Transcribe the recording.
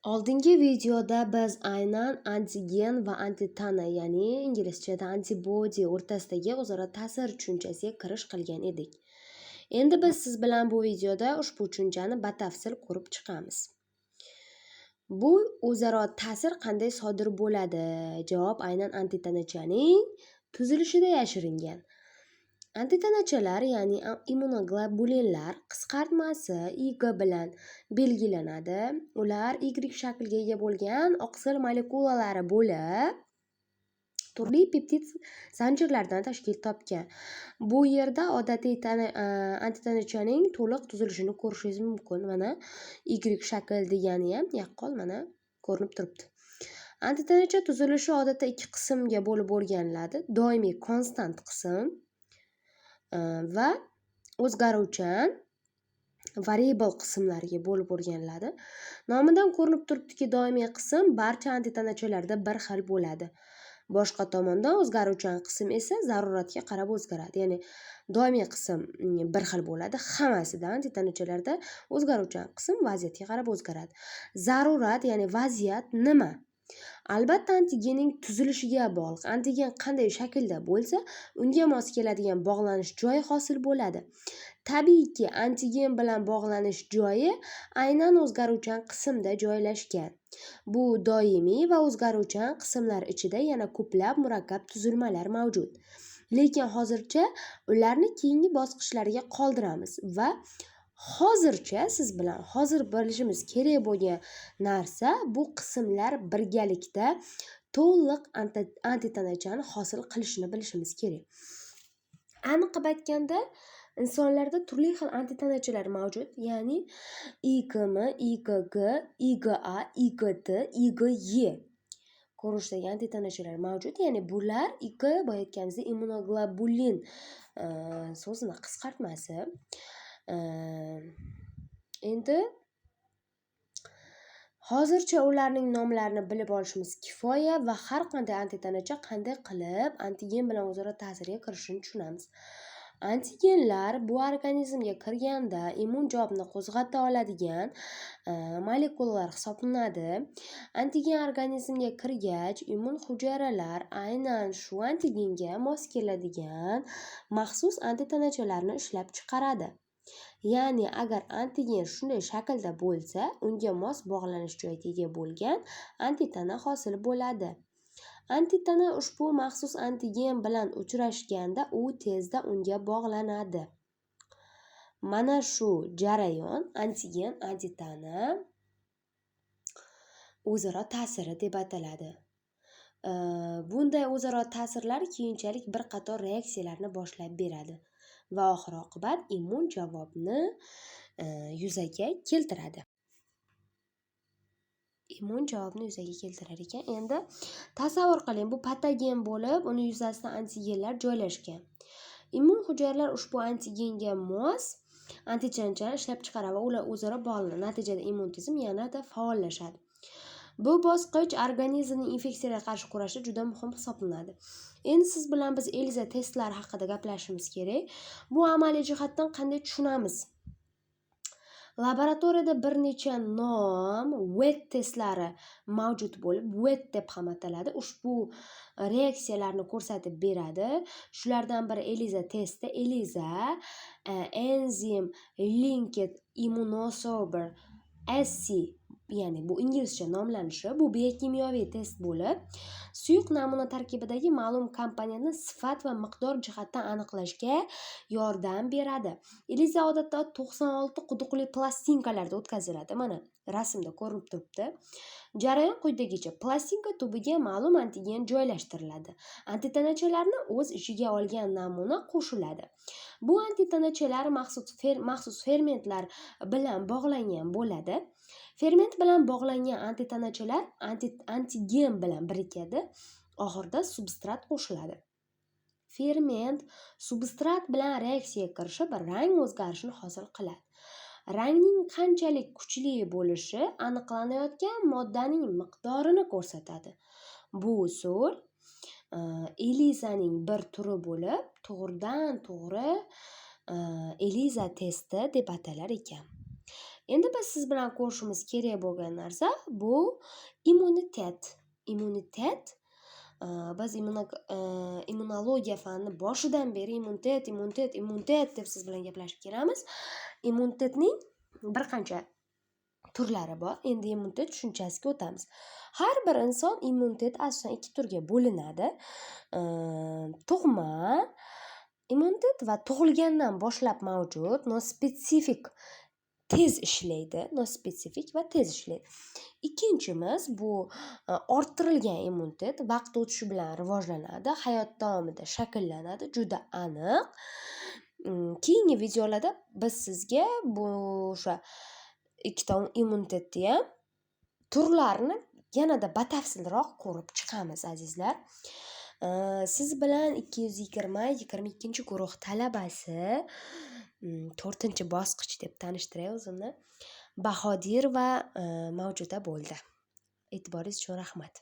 Oldingi videoda biz aynan antigen va antitana, ya'ni inglizchada antibody o'rtasidagi o'zaro ta'sir tushunchasiga kirish qilgan edik. Endi biz siz bilan bu videoda ushbu tushunchani batafsil ko'rib chiqamiz. Bu o'zaro ta'sir qanday sodir bo'ladi? Javob aynan antitanachaning tuzilishida yashiringan. Antitanachalar, ya'ni immunoglobulinlar qisqartmasi IG bilan belgilanadi. Ular Y shaklga ega bo'lgan oqsil molekulalari bo'lib, turli peptid zanjirlaridan tashkil topgan. Bu yerda odatiy antitanachaning to'liq tuzilishini ko'rishingiz mumkin. Mana, Y shakl degani ham yaqqol mana ko'rinib turibdi. Antitanacha tuzilishi odatda ikki qismga bo'lib o'rganiladi. Doimiy, constant qism va o'zgaruvchan, variable qismlarga bo'lib o'rganiladi. Nomidan ko'rinib turibdiki, doimiy qism barcha antitanachalarda bir xil bo'ladi. Boshqa tomondan, o'zgaruvchan qism esa zaruratga qarab o'zgaradi. Ya'ni doimiy qism bir xil bo'ladi hammasida, antitanachalarda, o'zgaruvchan qism vaziyatga qarab o'zgaradi. Zarurat, ya'ni vaziyat nima? Albatta, antigenning tuzilishiga bog'liq. Antigen qanday shaklda bo'lsa, unga mos keladigan bog'lanish joyi hosil bo'ladi. Tabiiyki, antigen bilan bog'lanish joyi aynan o'zgaruvchan qismda joylashgan. Bu doimiy va o'zgaruvchan qismlar ichida yana ko'plab murakkab tuzilmalar mavjud. Lekin hozircha ularni keyingi bosqichlarga qoldiramiz va hozircha siz bilan hozir bilishimiz kerak bo'lgan narsa bu qismlar birgalikda to'liq antitanachani hosil qilishini bilishimiz kerak. Aniq qilib aytganda, insonlarda turli xil antitanachalar mavjud, ya'ni IgM, IgG, IgA, IgD, IgE ko'rinishidagi antitanachalar mavjud. Ya'ni bular IG, boya aytganimizdek, immunoglobulin so'zini qisqartmasi. Endi hozircha ularning nomlarini bilib olishimiz kifoya va har qanday antitanacha qanday qilib antigen bilan o'zaro ta'sirga kirishini tushunamiz. Antigenlar bu organizmga kirganda immun javobni qo'zg'ata oladigan molekulalar hisoblanadi. Antigen organizmga kirgach, immun hujayralar aynan shu antigenga mos keladigan maxsus antitanachalarni ishlab chiqaradi. Ya'ni agar antigen shunday shaklda bo'lsa, unga mos bog'lanish joyiga ega bo'lgan antitana hosil bo'ladi. Antitana ushbu maxsus antigen bilan uchrashganda, u tezda unga bog'lanadi. Mana shu jarayon antigen antitana o'zaro ta'siri deb ataladi. Bunday o'zaro ta'sirlar keyinchalik bir qator reaksiyalarni boshlab beradi va oxir oqibat immun javobni yuzaga keltiradi. Immun javobni yuzaga keltirar ekan. Endi tasavvur qiling, bu patogen bo'lib, uni yuzasida antigenlar joylashgan. Immun hujayralar ushbu antigenga mos antitanachani ishlab chiqaradi va ular o'zaro bog'lanadi. Natijada immun tizim yanada faollashadi. Bu bosqich organizmning infeksiyalarga qarshi kurashida juda muhim hisoblanadi. Endi siz bilan biz ELISA testlari haqida gaplashishimiz kerak. Bu amaliy jihatdan qanday tushunamiz? Laboratoriyada bir necha nom WET testlari mavjud bo'lib, WET deb ham ataladi. Ushbu reaksiyalarni ko'rsatib beradi. Shulardan biri ELISA testi. ELISA, Enzyme Linked Immunosorbent Assay, ya'ni bu inglizcha nomlanishi. Bu biokimyoviy test bo'lib, suyuq namuna tarkibidagi ma'lum komponentni sifat va miqdor jihatdan aniqlashga yordam beradi. ELISA odatda 96 quduqli plastinkalarda o'tkaziladi. Mana, rasmda ko'rinib turibdi. Jarayon quyidagicha: plastinka tubiga ma'lum antigen joylashtiriladi, antitanachalarni o'z ichiga olgan namuna qo'shiladi. Bu antitanachalar maxsus fermentlar bilan bog'langan bo'ladi. Ferment bilan bog'langan antitanachalar antigen bilan birikadi. Oxirida substrat qo'shiladi. Ferment substrat bilan reaksiyaga kirishib, rang o'zgarishini hosil qiladi. Rangning qanchalik kuchli bo'lishi aniqlanayotgan moddaning miqdorini ko'rsatadi. Bu usul ELISAning bir turi bo'lib, to'g'ridan to'g'ri ELISA testi deb atalar ekan. Endi biz siz bilan ko'rishimiz kerak bo'lgan narsa bu immunitet. Immunitet, biz immunologiya fanini boshidan beri immunitet, immunitet, immunitet deb siz bilan gaplashib kelamiz. Immunitetning bir qancha turlari bor. Endi immunitet tushunchasiga o'tamiz. Har bir inson immunitet asosan ikki turga bo'linadi. Tug'ma immunitet va tug'ilgandan boshlab mavjud, носпецифик, tez ishlaydi, носпецифик va tez ishlaydi. Ikkinchimiz bu orttirilgan immunitet, vaqt o'tishi bilan rivojlanadi, hayot davomida shakllanadi, juda aniq. Keyingi videolarda biz sizga bu o'sha ikkita immunitetniyam turlarini yanada batafsilroq ko'rib chiqamiz, azizlar. Siz bilan 220 22 guruh talabasi, to'rtinchi bosqich deb tanishtiray o'zimni, Bahodirova Mavjuda bo'ldi. E'tiboringiz uchun rahmat.